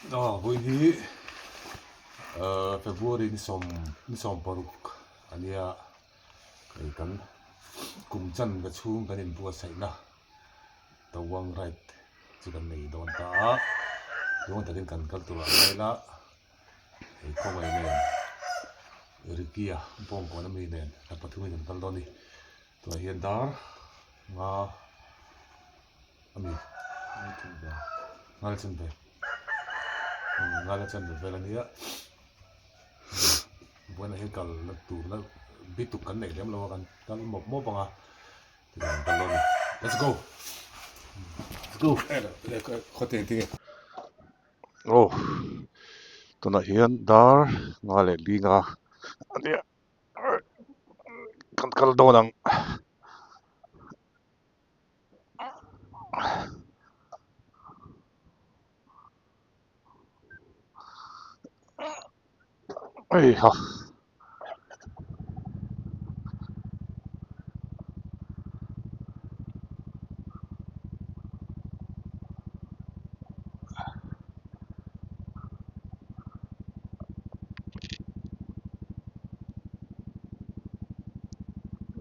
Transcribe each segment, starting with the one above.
Vawiin hi February ni sawm ni sawm paruk a nia hei kan kum chanve chhung kan inbuatsaihna Tawang ride chu kan nei dawn ta a tluang takin kan kal tur ah ngai ila hei khawngaih nen Ricky-a bawngkawn ami nen kan pathumin kan kal dawn a ni tunah hian dar nga. Ami ngal chan ve ngal a chan ve vel ania buaina hi kal na tur na bituk kan neih lem lo a kan kal mawp mawp ang a tichuan kan kal dawn a ni let's go let's go khawte engtin nge aw tunah hian dar nga leh li nga ania kan kal dawn ang. Heiha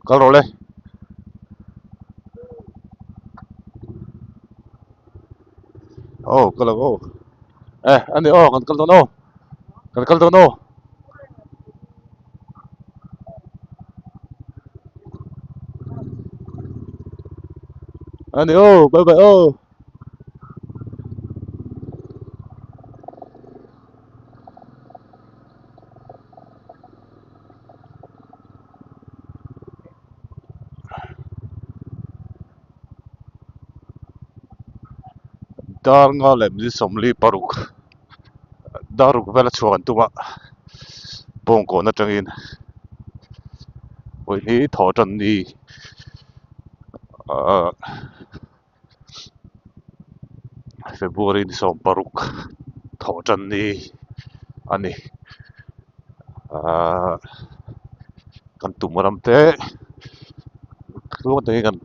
kal rawh le. Aw kal ang aw eh ani aw kan kal dawn aw kan kal dawn aw. Ani aw bye bye aw. Dar nga leh mi sawmli paruk dar ruk vel a chhuak an tum a bawngkawn atangin vawi hi thaw tan ni ahh February ni sawm paruk thaw tan ni a ni ahh kan tum ram te tluang takin kan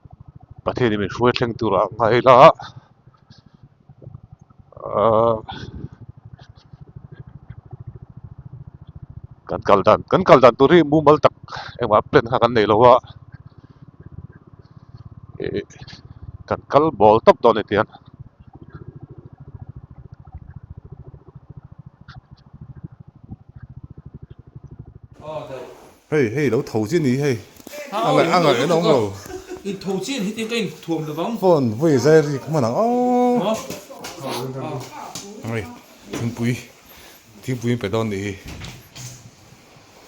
Pathianin min hruai thleng tur ah ngai ila ahh kan kal dan kan kal dan tur hi mumal tak engmah plan kha kan nei lo a ih kan kal bawl tawp dawn a ni tiang. Hei hei lo tho chiah ni hei a ngaih a ngaih an awm lo. In tho chiah ni hetiang ka in thuam lo vang. Phone vawi zai rik hman ang aw. Hei thingpui thingpui in pe dawn nih hi.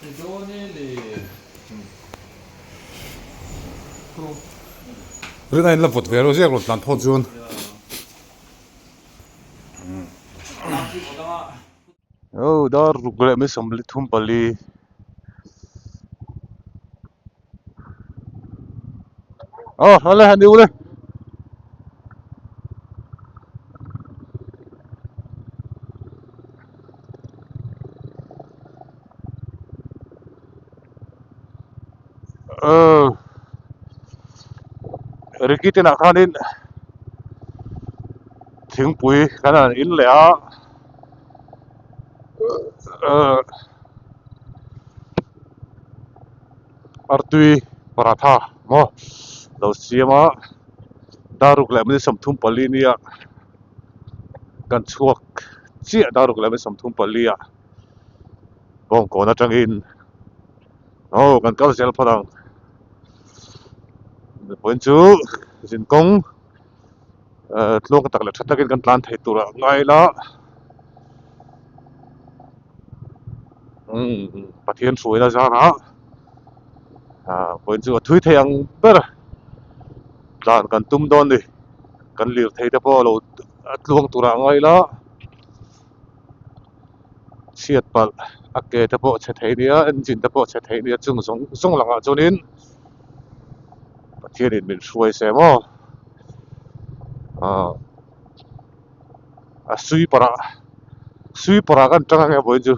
Pe dawn e le. Rin a in la vawt ve ro ziak rawn tlan phawt chuan. Aw dar ruk leh mi sawmli thum pali aw hale han ule aw Ricky te nah khanin thingpui kan han in leh a artui paratha maw lo siam a daruk leh mini sawmthum pali nia kan chhuak chiah daruk leh mini sawmthum pali ah bawngkawn atangin aw kan kal zel phawt ang vawiin chu zinkawng tluang tak leh tha takin kan tlan thei tur ah ngai ila umm Pathian hruaina zarah ah vawiin chu a thui thei ang ber tlan kan tum dawn a ni kan lirthei te pawh a lo tluang tur ah ngai ila. Chhiat palh a ke te pawh chhe thei nia engine te pawh chhe thei nia chung zawng zawng lakah chuanin Pathianin min hruai se maw ah a sweeper ah sweeper ah kan tang ange vawiin chu.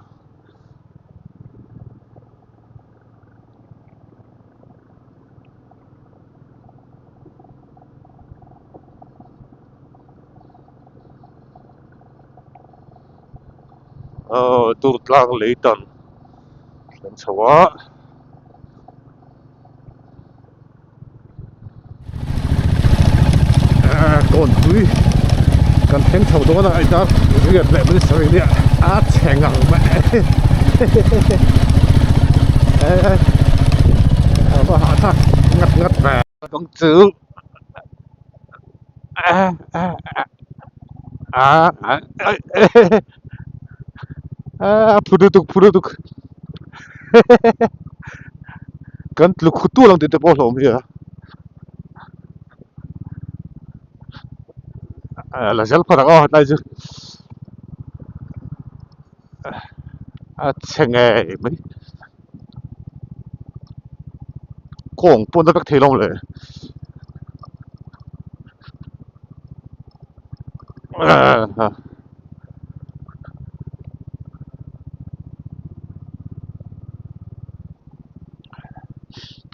Aw Durtlang Leitan thleng chho a. Kawnpui kan thleng chho dawn a ita riat leh mai sawi nia a chhe ngang mai a va hahthlak ngat ngat ve kawng chu a phu lutuk phu lutuk kan tluk khu tual ang tih te pawh a hlawm hi a la zel phawt ang aw hetlai chu a chhe ngei mai kawng pawn a vek thei lo le.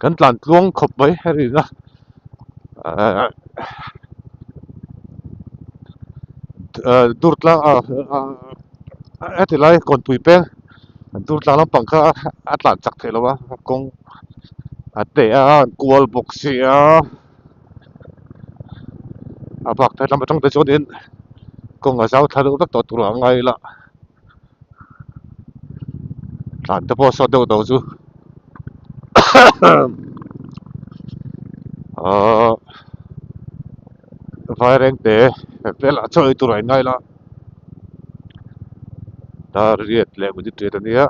Kan tlan tluang khawp mai a rin a ahh dur tlang ah heti lai kawnpui peng dur tlang lampang kha a tlan chak theih loh a kawng a teh a an kual bawk sia. A bak phei lam atang te chuanin kawng a zau thla deuh vek tawh tur a ngai ila tlan te pawh a sawt deuh tawh chu ahh vairengte velah chaw ei tur a inngai la dar riat leh minute riat a nia.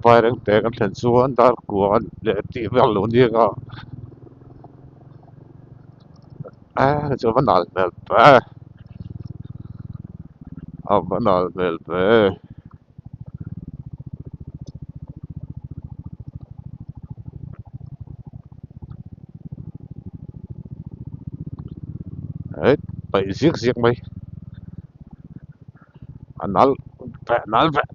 Vairengte kan thlen chuan dar kua leh tih vel lo nia a chu a va nal hmel ve a va nal hmel ve. Het paih ziak ziak mai. A nal veh nal veh.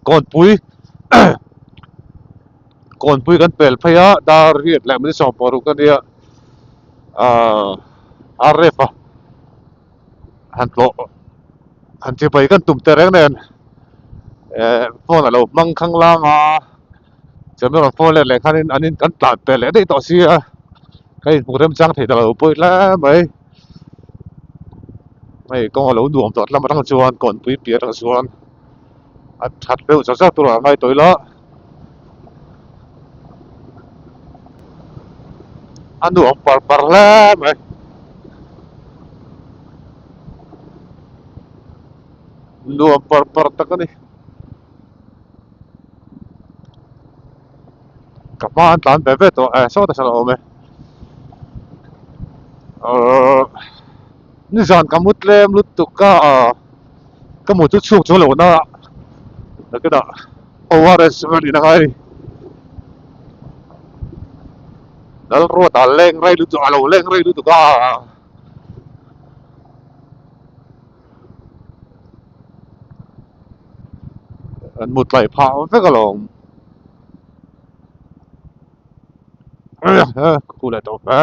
Kawnpui kawnpui kan pel phei a dar riat leh minute sawmparuk a nia ahh rf a han tlawh han chibai kan tum tehreng nen eh phone a lo hmang khanglang a. Chuan rawn phone let leh khanin an in kan tlan pe leh daih tawh si a, ka inhmuh remchang thei ta lo pawi hle mai. Hei kawng a lo nuam tawh lam atang chuan kawnpui piah atang chuan a that deuh chak chak turah a ngai tawh ila. A nuam par par hle mai. Nuam par par tak a ni. Ka hma an tlan ve ve tawh eh sawtah sawn a awm e ahh nizan ka mu tlem lutuk a ka mu chu chhuk chu lo na nakinah ORS vel in a ngai Lalruata leng rei lutuk a lo leng rei lutuk a. An mut tlaih phah vek alawm khu leh tawh ve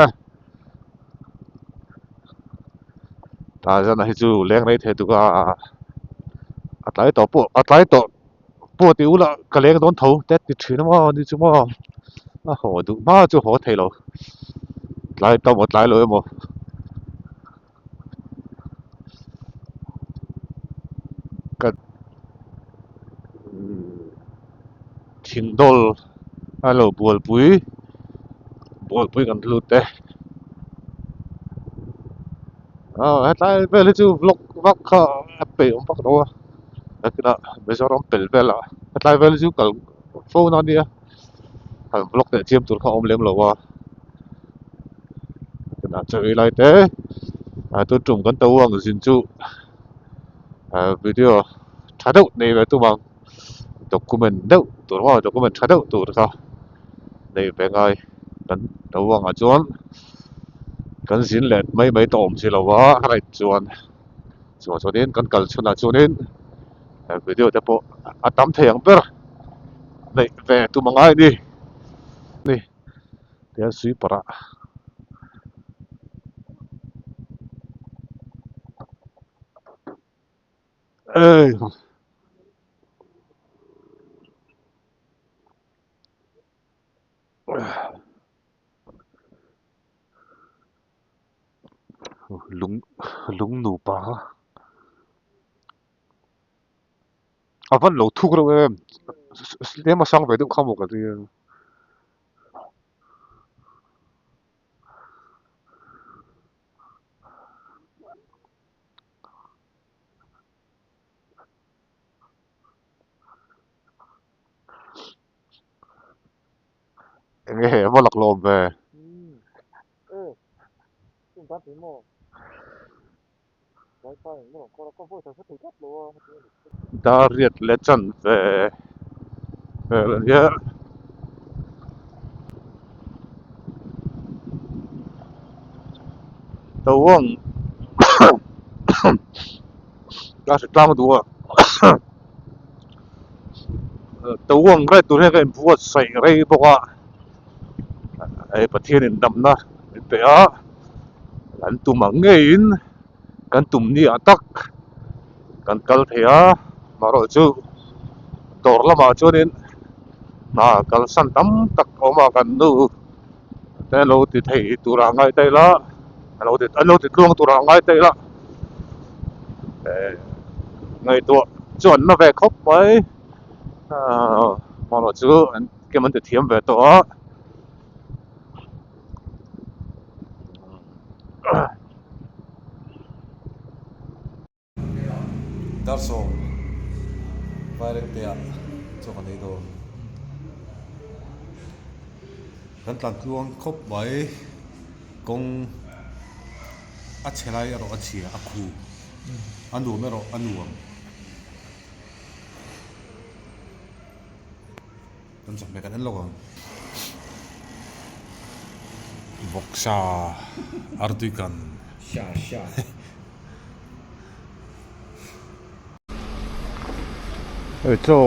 tah zan ah hi chu leng rei thei tuk a a tlai tawh pawh a tlai tawh pawh ti ula ka leng dawn tho te ti thin a maw ni chu maw a haw duh hma chu haw thei lo tlai tawh maw tlai lo emaw. Ka thingdawl a lo bualpui bualpui kan lut e aw hetlai vel hi chu vlog vak kha a peih awm vak lo a nakinah Mizoram pel velah hetlai vel hi chu kal fo na ania han vlog leh chiam tur kha a awm lem lo a. Tunah chawi lai te ah tun tum kan to ang zin chu ah video tha deuh nei ve tum ang document deuh tur maw document tha deuh tur kha nei ve ngai kan to angah chuan kan zin let mai mai tawh awm si lo a right chuan chuvang chuanin kan kal chhunah chuanin video te pawh a tam thei ang ber neih ve tum angai a ni. Tihian sweeper ah ei lung lung nupa a van lo thuk reuh em tlem a sang ve deuh kha maw ka tia. Enge he va laklawm ve. Dar riat leh chan ve vel a nia. Tawang ka hre tlang duh a tawang rei tur hian ka inbuatsaih rei bawk a hei Pathianin damna min pe a an tum ang ngeiin kan tum ni ah tak kan kal thei a amaherawhchu dawr lamah chuanin hna kalsan tam tak a awm a kan nu te lo ti thei tur ah ngai ta ila a lo ti an lo ti tluang tur ah ngai ta ila eh ngaihtuah chu an la ve khawp mai ahh amaherawhchu an kem an ti thiam ve tawh a. Dar sawm vaireng te ah chaw kan ei dawn. Kan tlan tluang khawp mai kawng a chhe lai erawh a chhia a khu a nuam erawh a nuam. Kan chawhmeh kan en lawk ang. Vawksa artui kan. Sha sha. Hei chaw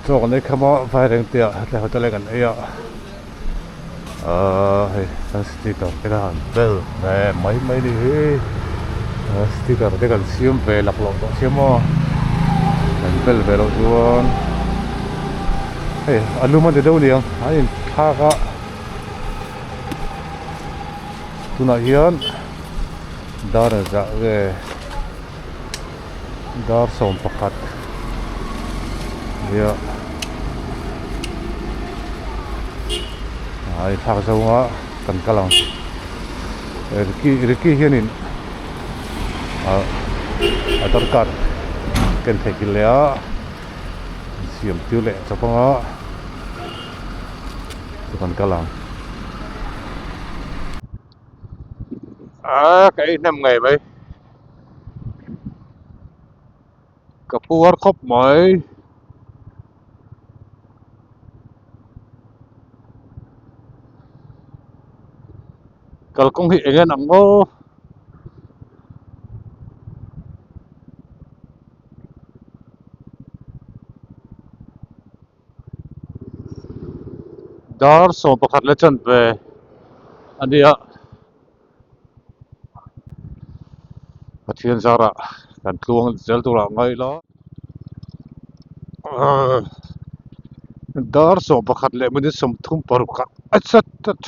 chaw kan ei kham a vaireng te ah hetlai hotel ah kan ei a ahh hei kan sticker te kha han bel ve mai mai ni hi sticker te kan siam ve laklawh tawh sia maw kan bel ve loh chuan hei a lum a ni deuh niang an inthlak a tunah hian dar engzah nge dar 11 nia a inthlak zawnga kan kal ang Ricky Ricky hianin ah aadhar card ken theih kilh leh a siam tir leh chawp anga chu kan kal ang. Ah ka ei hnem ngei mai ka puar khawp mai. Kalkawng hi eng en ang maw? Dar 11 leh chanve a nia. Pathian zarah kan tluang zel turah ngai ila. Dar 11 leh minute 36 ah a chat chat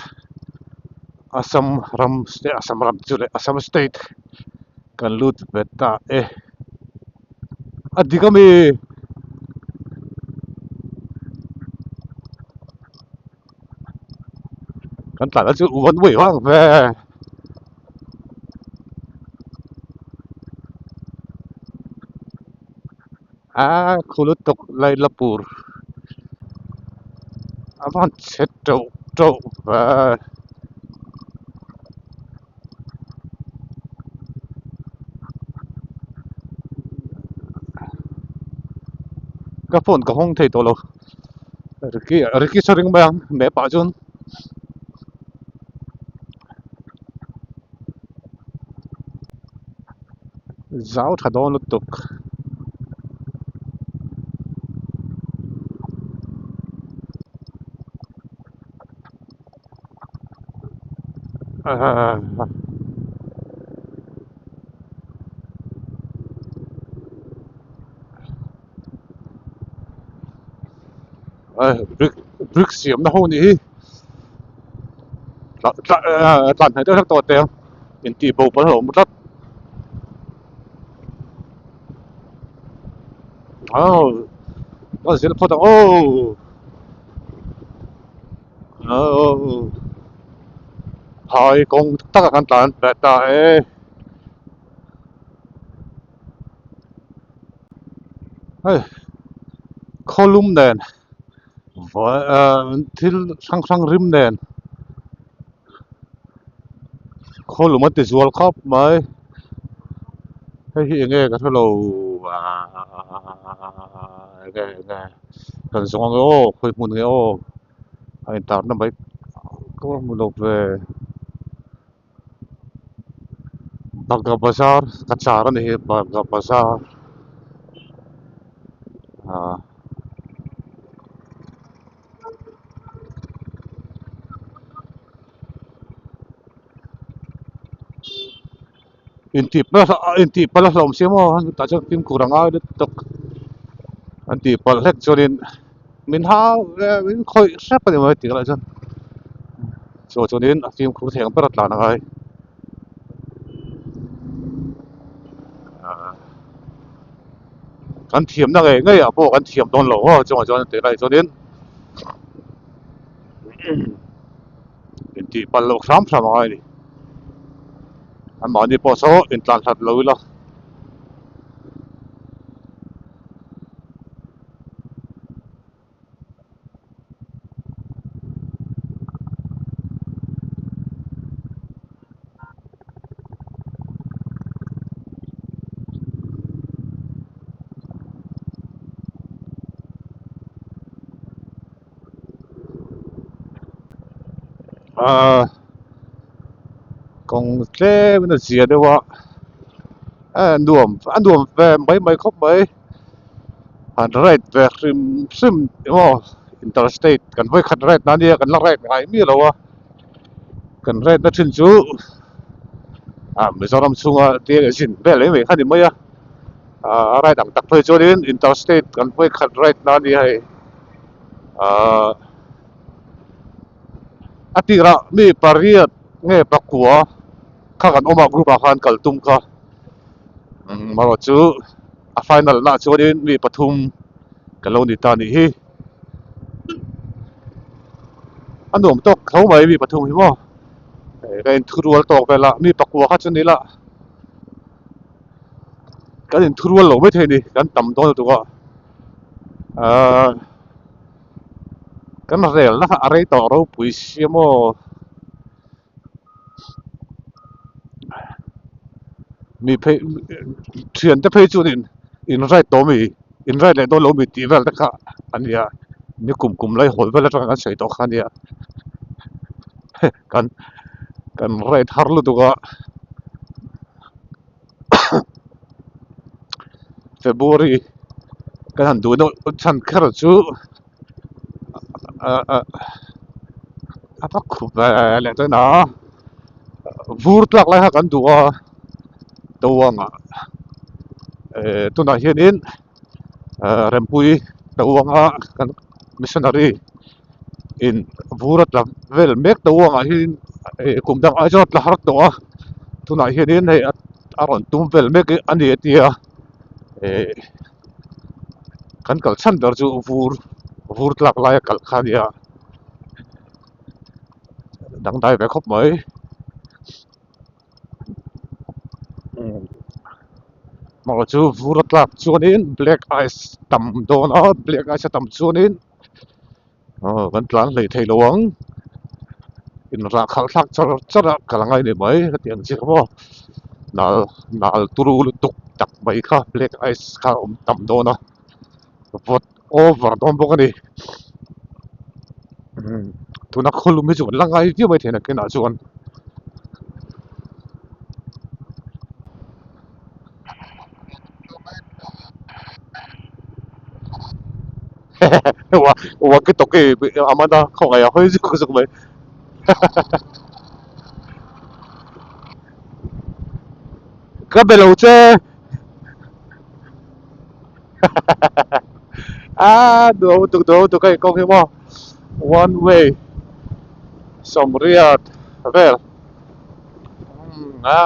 Assam ram Assam ram chu leh Assam state kan lut ve ta e. A dik a mi? Kan tlan chu one way vang ve. A khu lutuk Lailapur a van chhe teuh teuh ve. Ka phone ka hawng thei tawh lo Ricky Ricky saw ring mai ang map ah chuan. Zau tha dawn lutuk. Brick brick siamna ho nih hi tlan hnaih deuh hlek tawh teh ang intih bo pawh a hlauhawm tlat aw ka zir phawt ang aw aw phai kawng tak ah kan tlan leh ta e. Hei khawlum nen thil hrang hrang rim nen khawlum a ti zual khawp mai hei hi eng nge ka hrelo ahh eng nge eng nge kan zawng ang e aw khawi hmun nge aw a intarna mai ka va hmu lo ve. Bagha bazar cachar a ni hi Bagha bazar ah intih palh a intih palh a hlauhawm sia maw tah chuan fimkhur a ngai lutuk an tih palh hlek chuanin min hau ve min khawih hrep a ni mai tih lah chuan chu chuanin a fimkhur thei ang ber a tlan a ngai ah kan thiamna ngei ngei ah pawh kan thiam dawn lo aw chungah chuan tih lai chuanin intih palh loh hram hram a ngai a ni anmahni pawh saw intlan hlat lo ila. Ahh kawng tlem in a zia deuh a a nuam a nuam ve mai mai khawp mai han ride ve hrim hrim emaw interstate kan vawikhat ride na ania kan la ride ngai miah lo a kan ride na thin chu ah Mizoram chhunga tia zin vel mai mai kha a ni mai a ah a ride ang tak phei chuanin interstate kan vawikhat ride na ania hei ah a tirah mi pariat nge pakua kha kan awm a group ah khan kal tum kha erawh chu a final nah chuanin mi pathum ka lo ni ta nih hi a nuam tawk tho mai mi pathum hi maw ka inthurual tawk vel a mi pakua kha chu ni la kan inthurual lo maithei a ni kan tam dawn lutuk a ahh kan relna kha a rei tawh ropui sia maw. Mi phei thian te phei chuan in ride tawh ami in ride leh dawn lo ami tih vel te kha a nia ni kum kum lai hawl vel atanga kan sawi tawh kha a nia kan kan ride har lutuk a February kan han duh deuh chhan kher chu. A va khup ve leh chuan a vur tlak lai kha kan duh a Tawanga eh tunah hianin Rempui Tawanga kan missionary in vur a tla vel mek Tawangah hian eh kum dang ai chuan a tla har tawh a tunah hianin hei a rawn tum vel mek a ni a tia eh. Kan kal chhan ber chu vur vur tlak laia kalh kha a nia dangdai ve khawp mai maw chu vur a tlak chuanin black ice tam dawn a black ice a tam chuanin aw kan tlan hlei thei lo ang inrah khalh thlak char char a kal angai ni mai hetiang chiah maw nal nal turu lutuk tak mai kha black ice kha a awm tam dawn a vawt over dawn bawk a ni tuna khawlum hi chu kan la ngai viau mai thei nakinah chuan. Walkie talkie a man a khawngaih a hawi zuk zuk mai. Ka be lo che. A nuam lutuk nuam lutuk a inkawng hi maw one way sawmriat vel a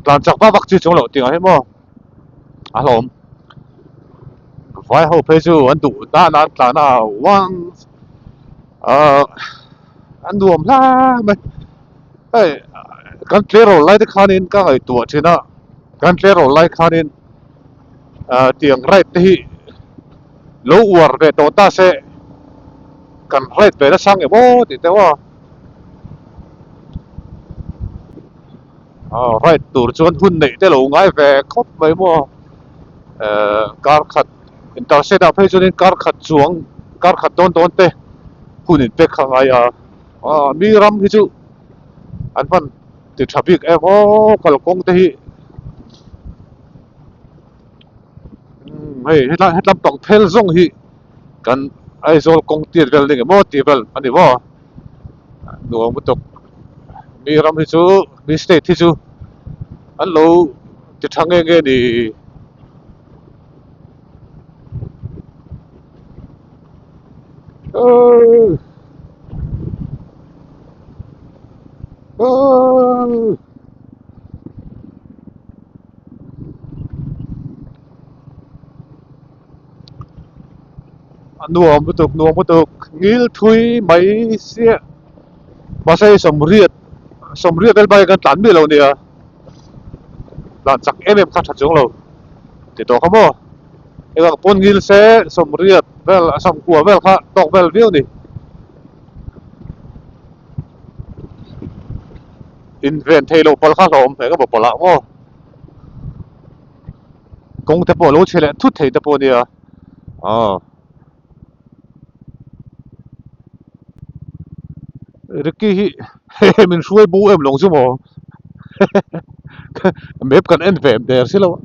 tlan chak vak vak chi chung loh tih ang hi maw a hlawm vai ho phei chu an duh dan a an tlan a one ah an nuam hle mai hei kan tleirawl lai te khanin ka ngaihtuah thin a kan tleirawl lai khanin ah tiang ride te hi lo uar ve tawh ta se kan ride ve nasa ang em aw tih te aw ah ride tur chuan hun neih te lo ngai ve khawp mai maw eh kar khat interstate ah phei chuanin kar khat chuang kar khat dawn dawn te hun in pek kha a ngai a ah mi ram hi chu an hman ti tha bik em aw kalkawng te hi hei hetlai hetlam pang phel zawng hi kan Aizawl kawng tiat vel eng emaw tih vel a ni maw nuam lutuk mi ram hi chu mi state hi chu an lo ti tha nge nge ni. A nuam lutuk nuam lutuk ngil thui mai siah mahse hei sawmriat sawmriat vel bak hi kan tlan miah lo nia tlan chak em em kha tha chuang lo ti tawh kha maw engah pawn ngil se sawmriat vel a sawmkua vel kha tawk vel viau a ni. Inven theih loh palh kha hlauhawm hle ka palh ah maw kawng te pawh a lo chhe leh thut thei te pawh a nia aw Ricky hi hehe min hruai bo em lawng chu maw map kan en ve der si lo a.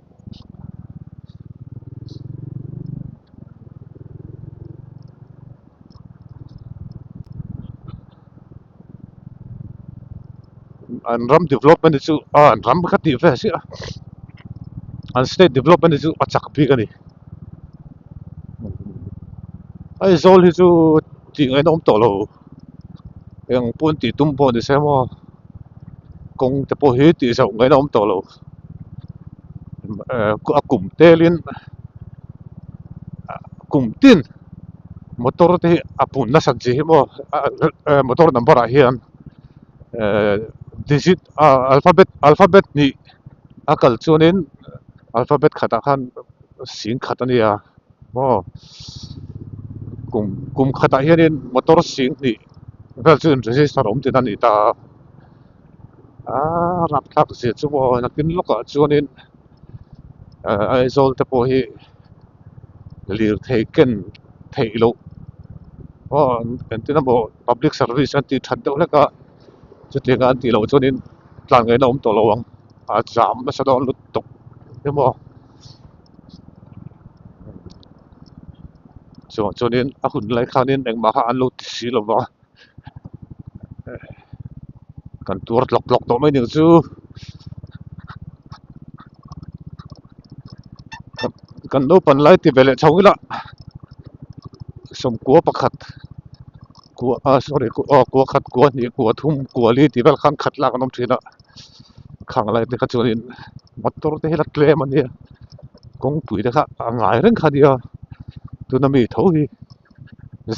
An ram development hi chu ah an ram kha tih vel chiah a an state development hi chu a chak bik a ni Aizawl hi chu tih ngaihna awm tawh lo eng pawh an tih tum pawh ni se maw kawng te pawh hi tih zauh ngaihna awm tawh lo a kum telin kum tin motor te hi a pun nasat zia hi maw motor number ah hian digit alphabet alphabet hnih a kal chuanin alphabet khatah khan sing khat a nia maw kum kum khatah hianin motor sing hnih vel chu in register awm tin a ni ta a aaa rapthlak zia chu maw nakin lawkah chuanin Aizawl te pawh hi lirthei ken theih loh aw engtin emaw public service an tih that deuh hlek a chutianga an tih loh chuanin tlan ngaihna awm tawh lo ang a zam nasa dawn lutuk emaw chuan chuanin a hun lai khanin engmah kha an lo ti si lo va kan tuar tlawk tlawk tawh mai ning chu kan naupan lai ti ve leh chho ila sawmkua pakhat kua ah sorry aw kua khat kua hnih kua thum kua li tih vel khan khat lak an awm thin a khang lai te kha chuanin motor te hi la tlem a nia kawngpui te kha a ngai reng kha nia tuna mi tho hi.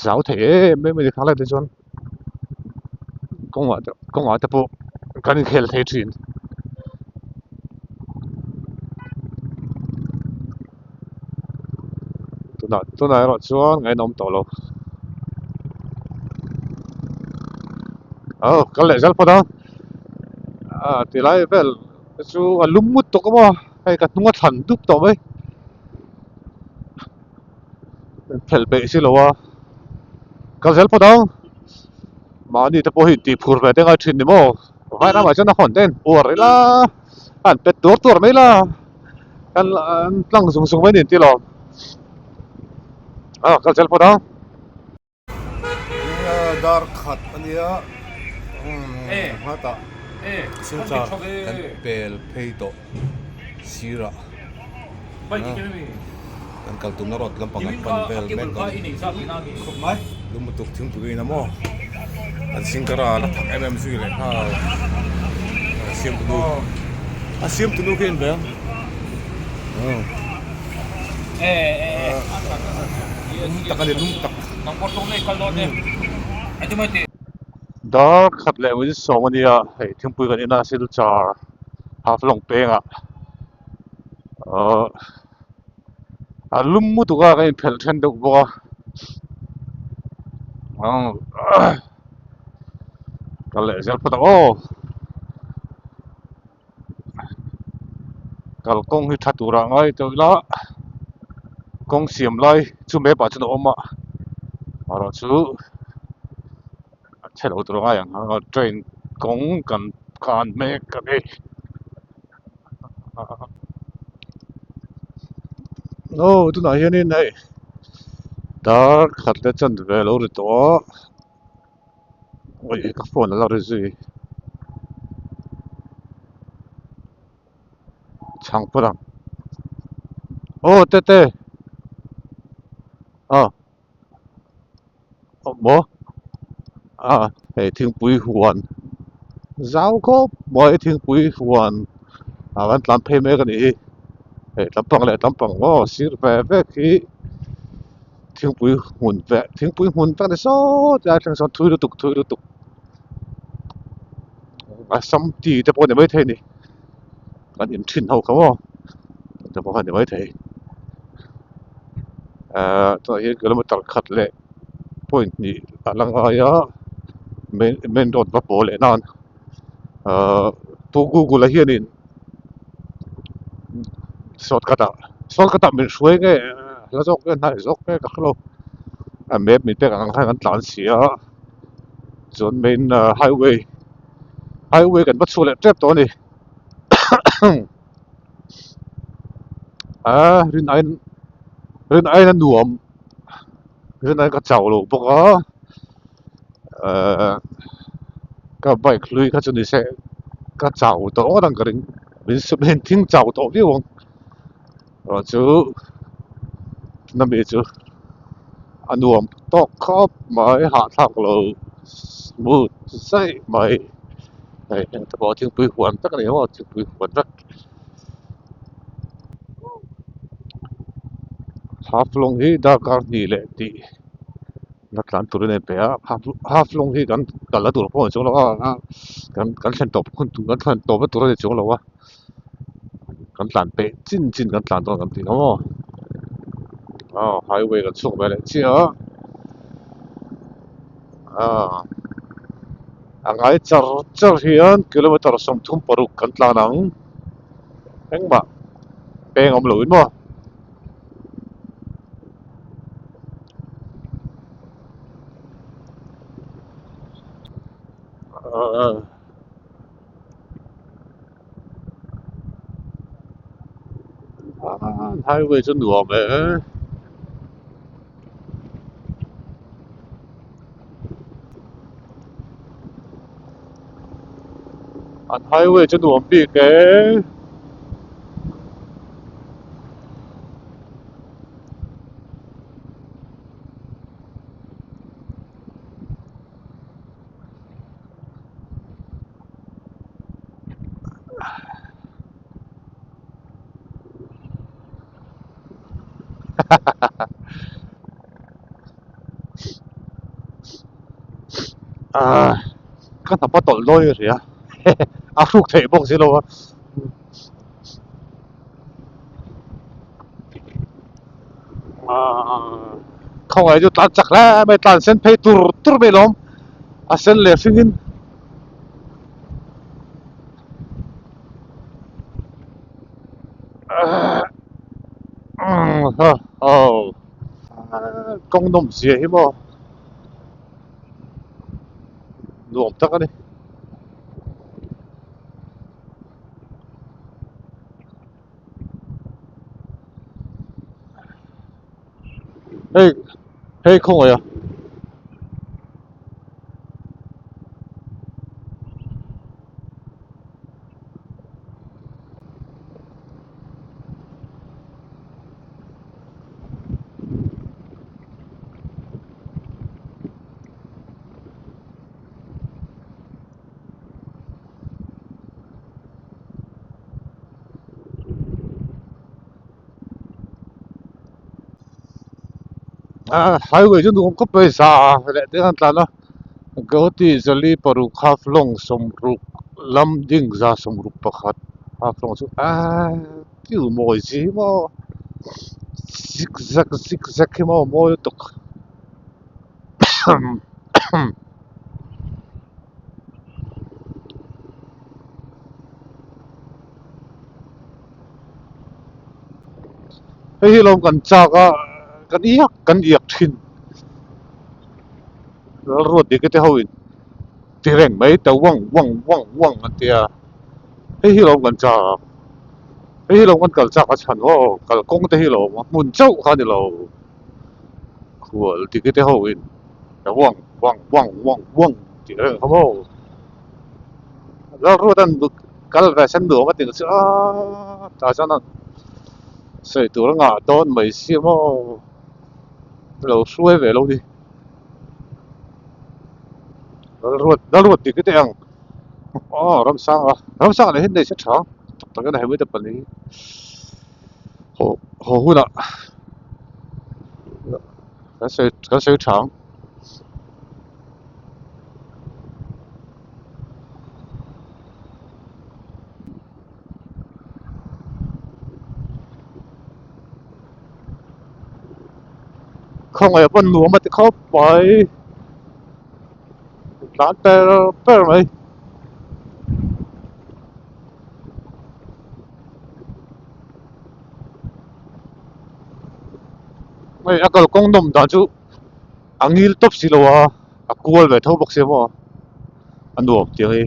Zau thei em em a ni kha lai te chuan kawngah te kawngah te pawh kan inkhel thei thin. Tunah tunah erawh chuan ngainawm tawh lo. Aw kal leh zel phawt a ah tilai vel chu a lum ngut tawk a maw hei ka hnung a thlan dup tawh mai. Phelh peih si lo a, kal zel phawt ang. Mahni te pawh hi intih phur ve te ngai thin ni maw? Vai ramah chuan a hawn te an uar ila, an pet tuar tuar mai la, an an tlang zung zung mai ni an ti lo. A kal zel phawt ang. Dar khat a nia, hetah. Silchar kan pel phei tawh sirah kan kal tumna road lampang kan pan vel mek a ni lungmutuk thingpui in a maw an singkara la thak em em zui leh nghal a siam tunu a siam tunu khi a in ve ang lum tak a ni lum tak. Dar khat leh min sawm a nia hei thingpui kan in a Silchar Haflong pengah ahh a lum lutuk a kan inphelh then deuh bawk a ahh kal leh zel phawt ang aw kalkawng hi tha turah ngai tawh ila kawng siam lai chu map ah chuan a awm a erawh chu a chhe lo tur a ngai ang a train kawng kan khan mek a ni aw tunah hianin hei dar khat leh chanve a lo ri tawh a. Ui ka phone a la ri zui chhang phawt ang aw tete aw maw a hei thingpui huan zau khawp mai thingpui huan ah kan tlan phei mek a nih hi hei tlampang leh tlampang maw sir ve vek hi. Thingpui hmun veh thingpui hmun vek a ni sawt a thleng sawn thui lutuk thui lutuk Assam tea te pawh a ni maithei a ni kan in thin ho kha maw te pawh kha a ni maithei ahh tunah hian kilometer khat leh point hnih a la ngai a main main road va pawl leh nan ahh pu google a hianin. Shortcut ah shortcut ah min hruai nge hla zawk nge hnaih zawk nge ka hrelo a map min pek ang khan kan tlan si a chuan main highway highway kan va chhuah leh tep tawh a ni a rin aiin rin aiin a nuam rin aiin ka chau lo bawk a ahh ka bike hlui kha chu ni se ka chau tawh ngawt ang ka ring min min thing chau tawh viau ang erawh chu nami chu a nuam tawk khawp mai hahthlak lo smooth zaih mai hei heng te pawh thingpui huan vek a ni maw thingpui huan vek Haflong hi darkar hnih leh tih. La tlan turin a inpe a half lawng hi kan kalna tur pawh a ni chuang lo a kan kan thlen tawp hun tur kan thlen tawpna tur a ni chuang lo a kan tlan peh chin chin kan tlan dawn kan tih ang aw aw highway kan chhuak ve leh chiah a ah a ngai char char hian kilometer 36 kan tlan ang engmah peng awm loin maw. Highway chu nuam e an highway chu nuam bik e. Ah ka hnap a tawlh dawn in ka hria a hruk theih bawk si lo a. Khawngaih chu tlan chak hle mai tlan sen phei tur tur mai lawm a sen leh hring in aw kawng nawm zia hi maw nuam tak a ni. Hei hei khawngaih a. Ah highway chu nuam khawp mai za leh te khan tlan a Guwahati zali paruk half long sawmruk lam ding za sawmruk pakhat half long chu ah thil mawi chi hi maw zig zag zig zag hi maw mawi lutuk. Hei hi lawm kan chak a kan iak kan iak thin Lalruat dik te ho in ti reng mai ta uang uang uang uang an tia hei hi lawm kan chak hei hi lawm kan kal chak a chhan aw kalkawng te hi lawm a hmun chauh kha a ni lo khual dik te ho in ta uang uang uang uang uang tih reng kha maw Lalruat an kal ve sen nuam a ti chu a tah chuan a sawi tur a ngah dawn mai sia maw lo hruai ve lo ni Lalruat Lalruat dik te ang aw Ramsanga Ramsanga leh hi nei se tha tak tak in a hemi te pahnih hi haw haw hunah kan sawi kan sawi tha ang. Khawngaih pawn nuam a ti khawp mai tlan per per mai. Hei a kalkawng nawm dan chu a ngil tawp si lo a a kual ve tho bawk sia maw a nuam tiang hi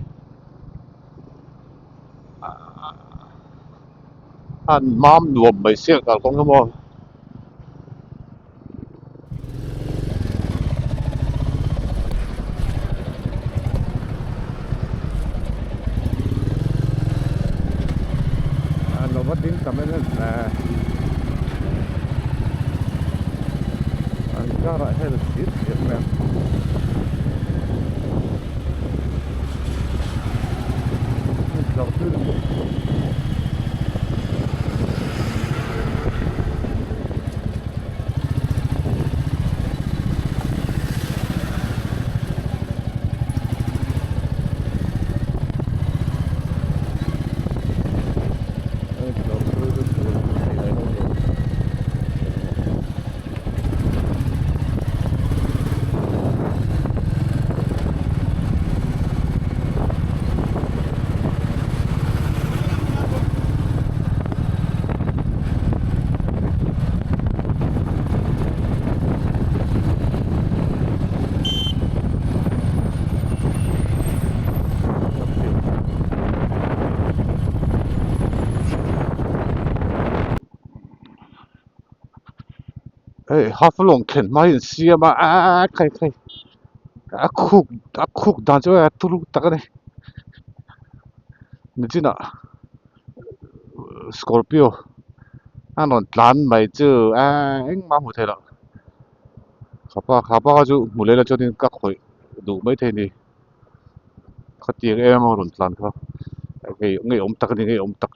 a mam nuam mai sia kalkawng hi maw. Lo va ding tam em em ve an karah hian a thir thir mai a. Hei Haflong thlen hma hi an siam a aaa khai khai a khuk a khuk dan chu a turu tak a ni nichinah scorpio a rawn tlan mai chu aaa engmah a hmu thei lo khapa khapa kha chu hmu leh la chuanin ka khawih duh maithei a ni. Khatiang em a rawn tlan kha ngei ngeiawm tak a ni ngeiawm tak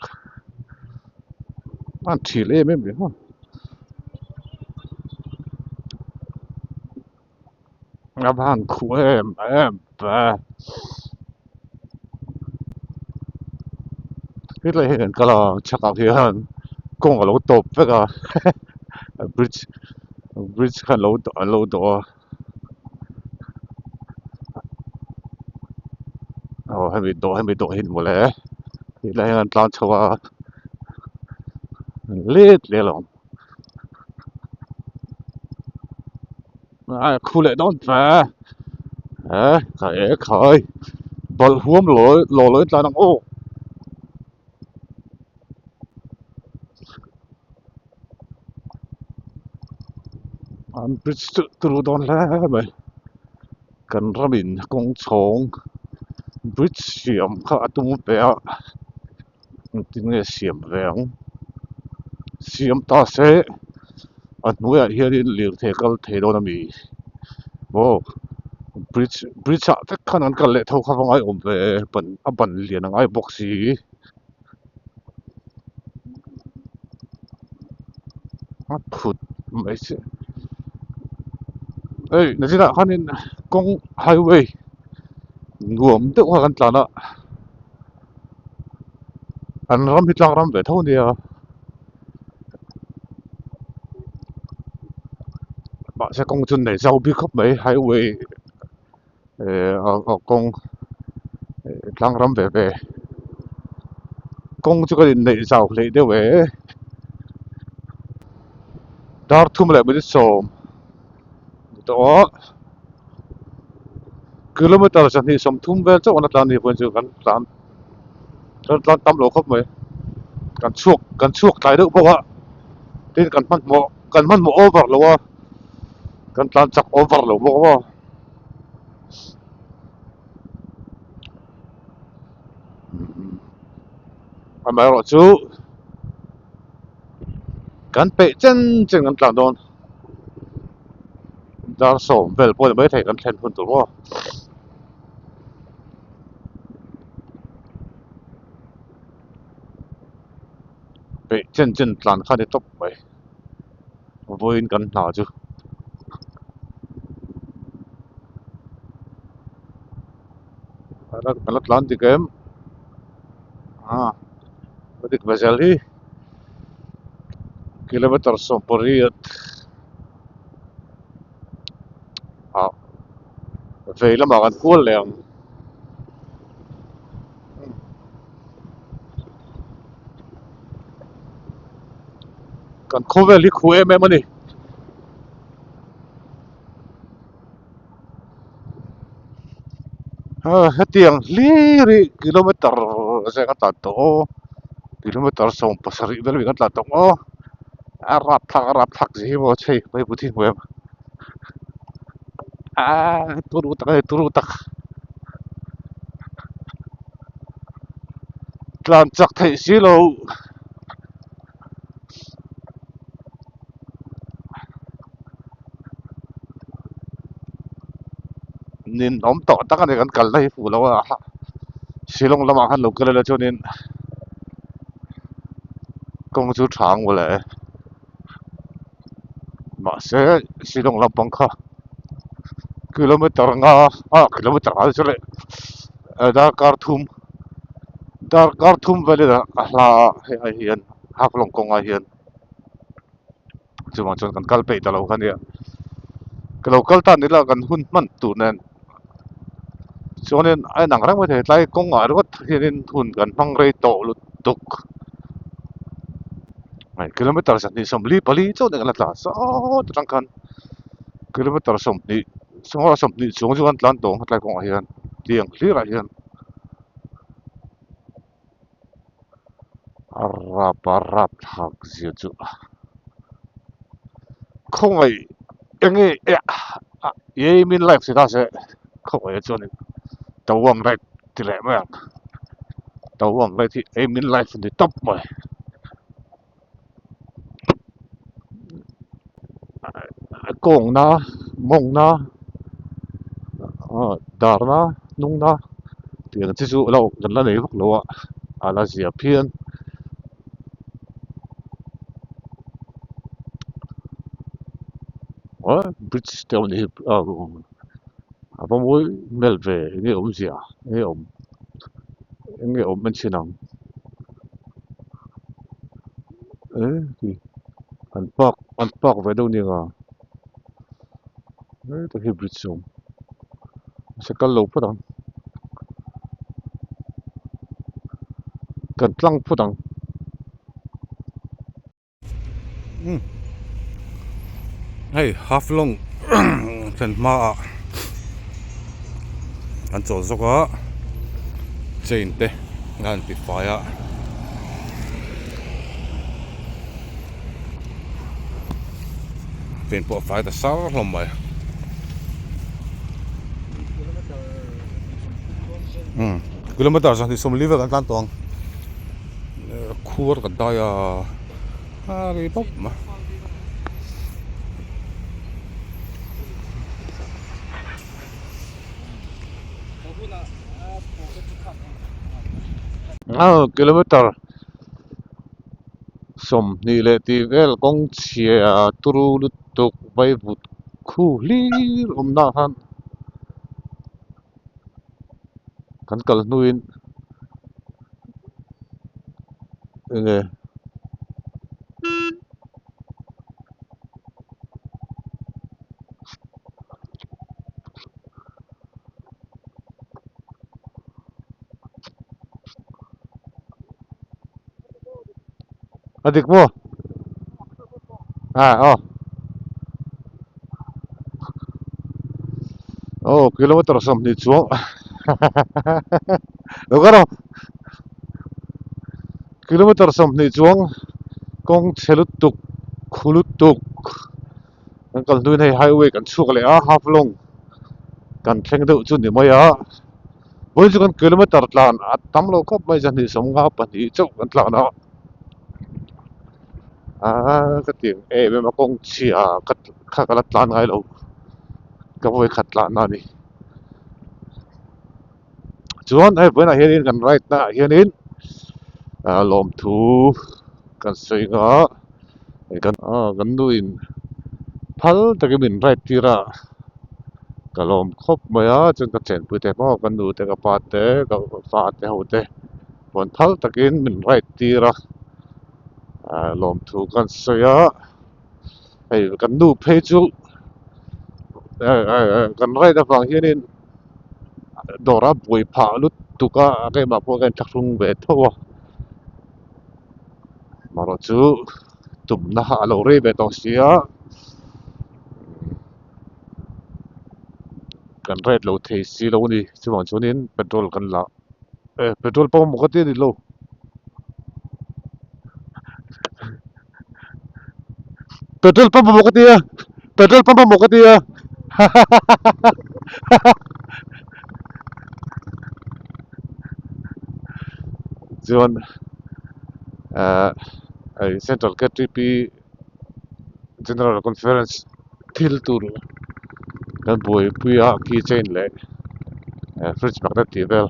a thil em em reng a a va han khuh em em ve hetlai hian kan kal a chhakah hian kawng a lo tawp vek a bridge bridge kha an lo dawh a. Aw hemi dawh hemi dawh hi ni mawle tilai hian an tlan chho a let leh lo a khu leh dawn ve e khai e khai bawlh huam lawi law lawi tlan ang aw. An bridge chu turu dawn hle mai kan ramin kawng chhawng bridge siam kha a tum ve a engtin nge siam ve ang siam ta se a hnuaiah hianin lirthei kal thei dawn a mi aw bridge bridge ah vek khan an kal leh tho kha va ngai awm ve ban a ban lian a ngai bawk si. A phut mai che. Hei nachinah khanin kawng highway nuam deuh kha kan tlan a an ram hi tlang ram ve tho ania mahse kawng chu nei zau bik khawp mai highway eh a kawng tlang ram ve ve kawng chu kan inneih zau hleih deuh e dar thum leh minute sawm ni tawh a kilometer zahnih sawmthum vel chauh an la tlan a ni pawhin chu kan tlan kan tlan tam lo khawp mai kan chhuak kan chhuak tlai deuh bawk a tin kan hmanhmawh kan hmanhmawh over lo a kan tlan chak over lo bawk a maw. Amaherawhchu kan peih chen chen kan tlan dawn dar sawm vel pawh ni maithei kan thlen hun tur maw. Peih chen chen tlan kha a ni tawp mai vawiin kan hna chu. Ka la tlan dik em ah ka dik ve zel hi kilometer sawmpariat ah vei lamah kan kual leh ang. Kan khawvel hi khu em em a ni. Hetiang hlir hi kilometer zeng a tlan tawh aw kilometer sawm pasarih vel a tlan tawh aw a rapthlak a rapthlak zia hi maw chei mai bu thi hmu em aaa turu tak a ni turu tak tlan chak theih si lo. Nin awm tawh tak a ni kan kalna hi fuh lo a Shillong lamah khan lo kal ila chuanin kawng chu tha ang mawle mahse Shillong lampang kha kilometer nga ah kilometer nga chu leh darkar thum darkar thum velin a hla a hei ai hian Haflong kawngah hian. Chuvang chuan kan kal peih ta lo kha nia. Ka lo kal tan ila kan hun hman tur nen chuanin a inang reng mai thei tlai kawngah ringawt hianin hun kan hmang rei tawh lutuk. Hei kilometer sahnih sawmli pali chauh nen kan la tla sawt atang khan kilometer sawmhnih sawmhnih chhung chu kan tlan tawh ang tlai kawngah hian tiang hlirah hian. A rap a rap thlak zia chu khawngaih enge ye min life si ta se khawngaih a chuan in tawang right ti leh mai ang tawang right hi ei min life a ni tawp mai kawngna mawngna darna hnungna tih ang chi chu lo kan la nei vak lo a a la zia phian. Bridge te awm hi a va mawi hmel ve enge awmzia enge awm enge awm en chhin ang. An park an park ve deuh nia hetlai hi bridge a awm mahse kal lo phawt ang kan tlang phawt ang. Hei Haflong thlen hmaah an chawl zawk a chain te a han ti fai a chain pawh a fai ta sar hlawm mai kilometer sahnih sawmli vel kan tlan tawh ang khuar kan dai a. A ri bawp mai. A kilometer sawmhnih leh tih vel kawng chhia turu lutuk vaivut. Khu hlir awmna ah khan kan kal hnuin enge A dik maw? Ah aw. Aw kilometer 20 chuang lo kar aw. Kilometer 20 chuang kawng chhe lutuk khu lutuk kan kal hnuin hei highway kan chhuak leh a half long kan thleng deuh chu ni mai a. Vawiin chu kan kilometer tlan a tam lo khawp mai 252 chauh kan tlan a aaa ka ti ang em em a kawng chhia ka kha ka la tlan ngai lo ka vawi khat tlan na a ni chuan hei vawiinah hianin kan ride na ah hianin ah lawmthu kan sawi ang a kan aw kan nu in phal takin min ride tir a ka lawm khawp mai a chuan ka chenpui te pawh ka nu te ka pa te ka fa te ho te pawn phal takin min ride tir a ah lawmthu kan sawi a hei kan nu phei chu kan ride avang hianin dawr a buai phah lutuk a keimah pawh ka inthlahrung ve tho a. Marawh chu tumna a lo rei ve tawh si a, kan rate lo thei si lo a ni. Chuvang chuanin petrol kan la eh petrol pump emaw ka ti a ni lo. Petrol pump emaw ka ti a, petrol pump emaw ka ti a Chuan ahh hei Central KTP General Conference thil tur kan buaipui a key chain leh fridge magnet tih vel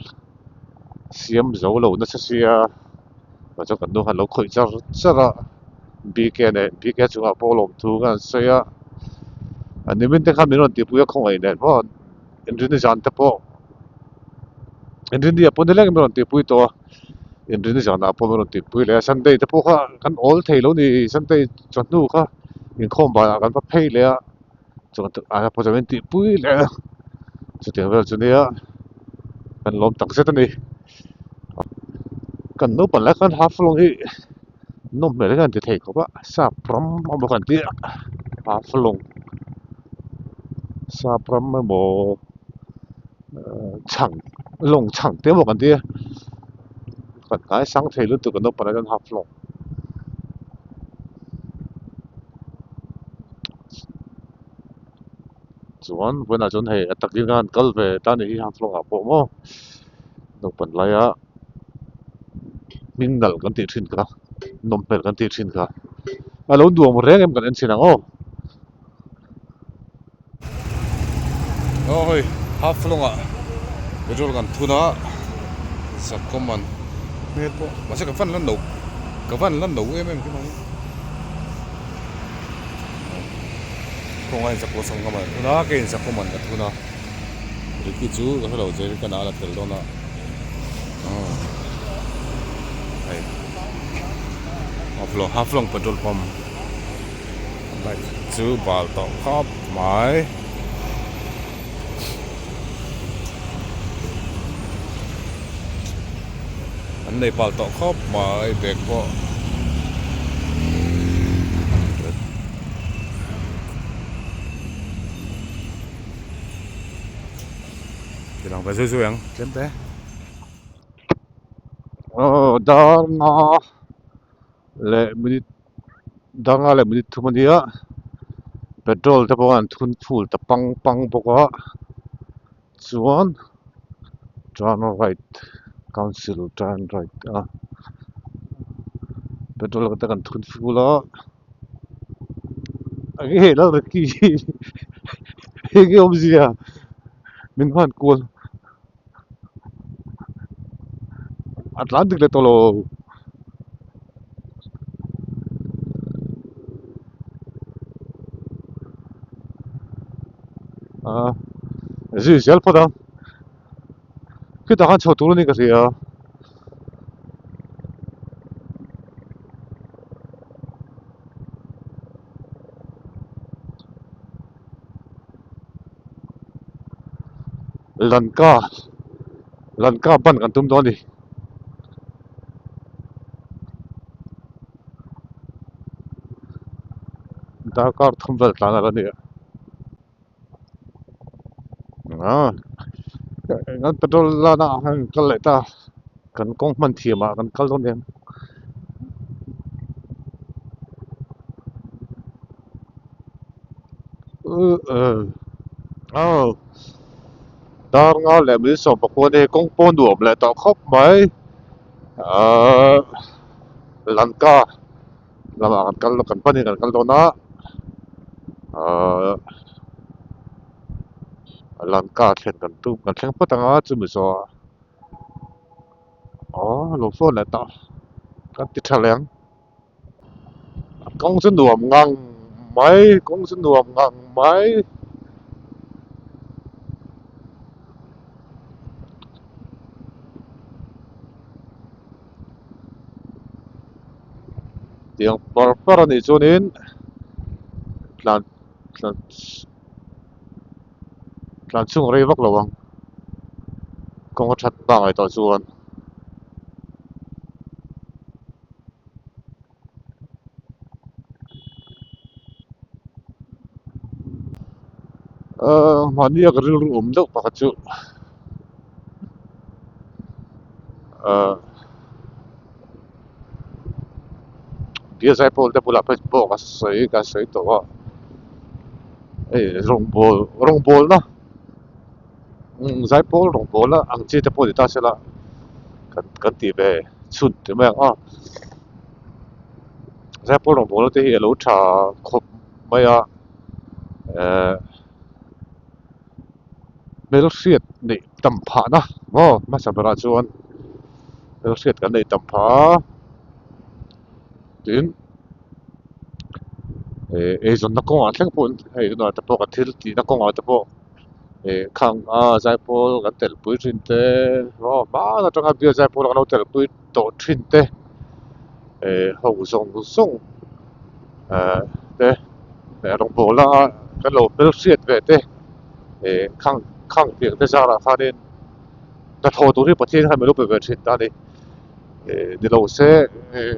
siam zo lo nasa sia chuan kan nu khan lo khawih char char a BK nen BK chungah pawh lawmthu khan an sawi a a nimin te khan min rawn tihpui a khawngaih nen maw Inrini zan te pawh Inrini ah pawh nileng min rawn tihpui tawh a Inrini zanah pawh min rawn tihpui leh a Sunday te pawh kha kan awl thei lo ni Sunday chawhnu kha inkhawm banah kan va phei leh a chuan pawh chuan min tihpui leh a chutiang vel chu nia kan lawm tak zet a ni kan naupang lai khan half long hi nawm hmel hian an ti thei khawp a sap ram emaw kan tih a half long sap ram emaw chhang lawng chhang te emaw kan ti a kan ngaisang thei lutuk kan naupang lai chuan half long. Chuan vawiinah chuan hei a takin khan kal ve ta a nih hi half long ah pawh maw naupang laia hming nalh kan tih thin kha nawm hmel kan tih thin kha a lo nuam reng em kan en chhin ang aw. Aw hei half long ah petrol kan thun a zakawm an hmel pawh mahse ka van la no ka van la no em em khi mai khawngaih zakawm sawm ka man thun a keiin zakawm an ka thun a Ricky chu ka hrelo che ka nah a la tel dawn a hei half long half long petrol pump bike chu bal tawh khawp mai. An nei bal tawh khawp mai bag pawh. Ti lang ve zui zui ang tlem te. Aw dar nga leh minute dar nga leh minute thum a nia petrol te pawh an thun phul ta pang pang bawk a chuan turn right council turn right a petrol te kan thun phul a. Enge lal Ricky hi enge awmzia min hman kual a tlan dik leh tawh lo. A zui zel phawt ang khitah khan chho tur a ni ka hria. Lanka Lanka ban kan tum dawn a ni. Darkar thum vel tlan ala ni a ah kan petrol lana ah khan kan kal leh ta kan kawng hman thiam ah kan kal dawn em aw dar nga leh mil sawm pakua te kawng pawh nuam leh tawh khawp mai ahh. Lanka lamah kan kal kan panin kan kal dawn a ahh Lanka thlen kan tum kan thleng phawt ang a chumi zawhah aw lo phone leh tawh kan ti tha leh ang kawng chu nuam ngang mai kawng chu nuam ngang mai. Tiang par par a nih chuanin tlan tlan tlan chhung a rei vak lo ang kawng a that pangai tawh chuan. Ahh mahni a ka rilru awm deuh pakhat chu ahh bial zaipawl te bulah phei pawh ka sawi ka sawi tawh a hei rawngbawl rawngbawlna zaipawl rawngbawlna ang chi te pawh ni ta se la kan kan tih ve chhun tih mai ang a zaipawl rawngbawlna te hi a lo tha khawp mai a ehh hmelhriat neih tam phahna maw hmasa berah chuan hmelhriat kan neih tam phah a tin eh eizawnna kawngah thleng pawh hei tunah te pawh kan thil tihna kawngah te pawh eh khang a zaipawl kan telpui thin te aw hman atanga bial zaipawl kan lo telpui tawh thin te eh ho zawng zawng eh te eh rawngbawlna kan lo hmelhriat ve te eh khang khang tiang te zarah khanin hnathawh tur hi Pathian khan min lo pe ve thin ta a ni eh ni lo se eh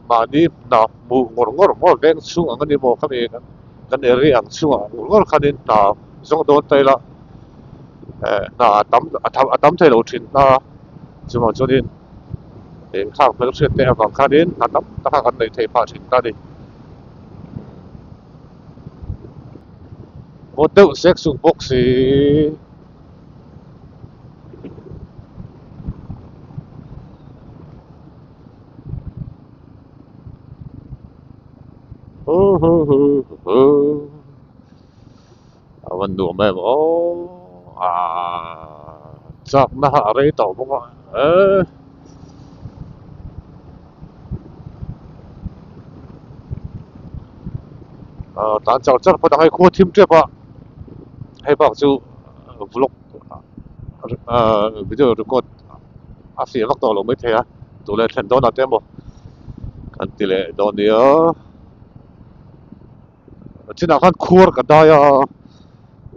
mahni hna hmuh ngawr ngawr ngawr veng chhung ang a ni maw khami kan area ang chhungah ngawr ngawr khanin hna zawng dawn ta ila eh hna a tam a tam thei lo thin a chuvang chuanin eng khang hmelhriat te avang khanin hna tam tak a kan neih theih phah thin ta a ni. Vawt deuh sek suk bawk si. Hu hu hu hu a van nuam em aw aaa chakna a rei tawh bawk a eee. Aaa tlan char char phawt ang hei khua thim tep a hei bak chu vlog aaa video record a fiah vak tawh lo maithei a duh leh thlen dawn ah te emaw kan ti leh dawn nia chinah khan khuar ka dai a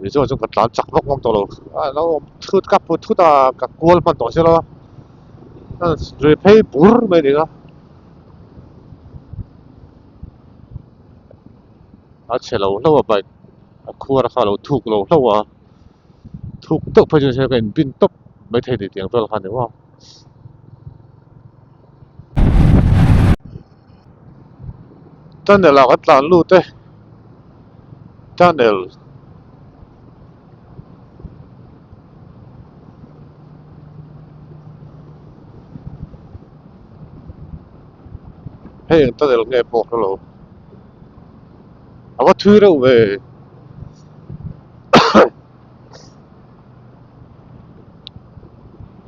tichuan chuan ka tlan chak vak ngam tawh lo a lo awm thut ka put thut a ka kual hman tawh sia lo a ri phei bur mai a ni a a chhe lo hlauh a bike a khuar kha a lo thuk lo hlauh a thuk deuh phei chuan ka inbin tawp maithei ni tiang vel kha a ni maw. Tunnel ah kan tlan lut e tunnel hei eng tunnel nge pawh ka hrelo a va thui reuh ve.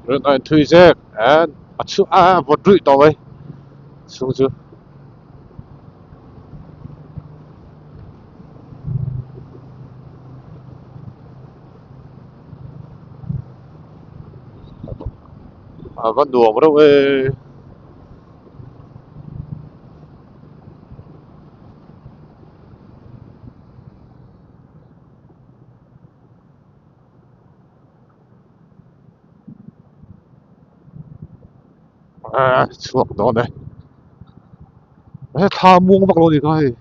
Rawn ain thui zek and a chhung a a vawt ruih tawh mai chhung chu. A va nuam reuh e. Chhuak dawn e. He thla muang vak lo a ni kha hei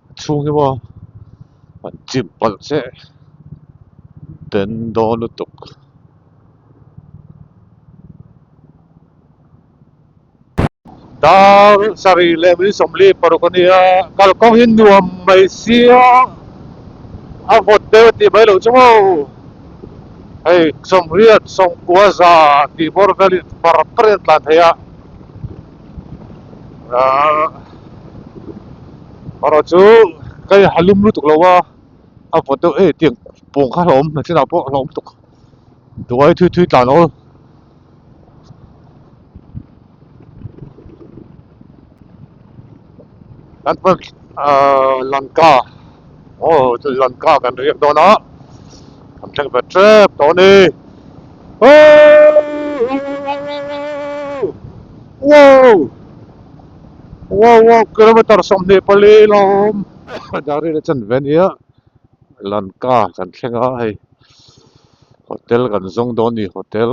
a chhung hi maw an chim palh che den dawn lutuk. Dar sarih leh minute 46 a nia kalkawng hi nuam mai sia a vawt deuh a tih mai loh chu maw hei sawmriat sawmkua za tih bawr velin par parin a tlan thei a ahh erawh chu ka in ha lum lutuk lo a a vawt deuh em tiang pawng kha hlauhawm nachinah pawh hlauhawm lutuk duai thui thui tlan awl. Kan pawn ahh Lanka aw chu Lanka kan riak dawn a kan thleng ve tep tawh a ni wow wow wow kilometer 24 la awm dar hi la chan ve ania Lanka kan thleng a hei. Hotel kan zawng dawn ni hotel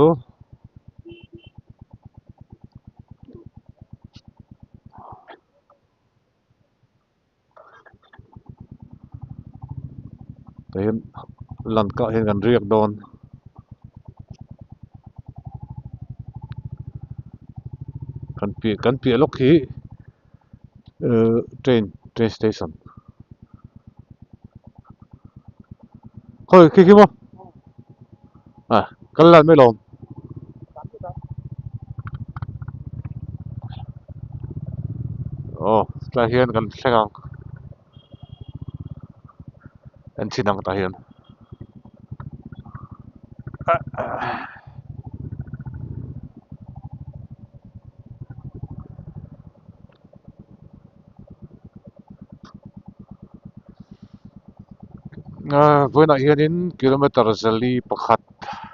tah hian Lanka ah hian kan riak dawn kan piah kan piah lawk hi ehh train train station. Khawi khi khi maw ah kal lan mai lawm aw tlai hian kan thleng ang en chhin ang tah hian. Ahh vawiinah hianin kilometer zali pakhat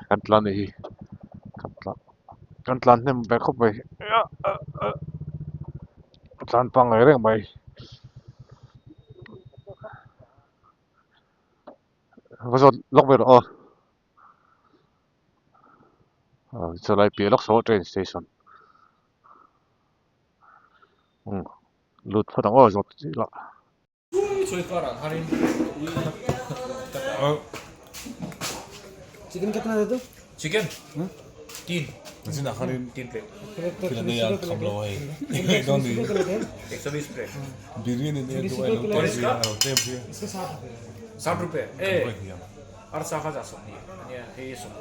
kan tlan a nih hi kan tlan kan tlan hnem ve khawp mai tlan pangngai reng mai. Va zawt lawk ve rawh aw ah chulai piah lawk saw train station umm lut phawt ang aw zawt chiah lah. Chicken कितना दे दो Chicken? तीन तीन plate 120 plate और इसका इसका 60 रुपये 60 रुपये ए और साखा जा सकती है ये ये सब